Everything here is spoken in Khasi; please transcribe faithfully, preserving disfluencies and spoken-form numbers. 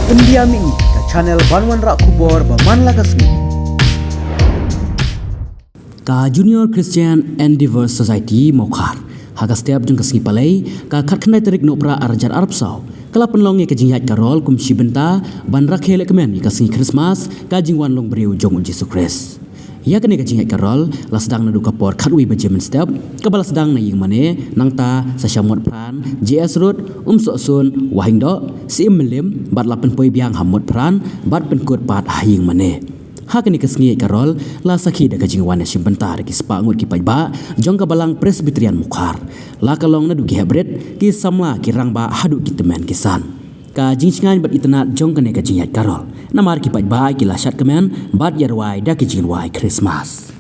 Pyndiah mihngi ka channel ban wanrah khubor ba man la ka sngi. Ka Junior Christian Endeavour Society Mawkhar, ha ka step jong ka sngi Palei, ka khatkhyndai tarik Nohprah arhajar arphew saw, ka la pynlong ïa ka jingïaid karol kum shi bynta ban rakhe lehkmen ïa ka sngi Khristmas, ka jingwan long briew jong u Jisu Khrist. Ïa kane ka jingïaid karol la sdang naduh ka por khatwei baje mynstep, kaba la sdang na Ïingmane, nangta sa sha Motphran, J S Road, Umsohsun, Wahingdoh, Syiem Mylliem, bad la pynpoi biang ha Motphran, bad pynkut pat ha Ïingmane. Ha kane ka sngi ïaid karol la sakhi da ka jingwan ïashim bynta da ki spah ngut ki paidbah jong ka Balang Presbyterian Mawkhar. La ka long naduh ki hepbret, ki samla, ki rangbah haduh ki tymmen ki san. Ka jingshngaiñ bad itynnad jong kane ka jingïaid karol, namar ki paidbah ki la shad kmen bad ïarwai da ki jingrwai Khristmas.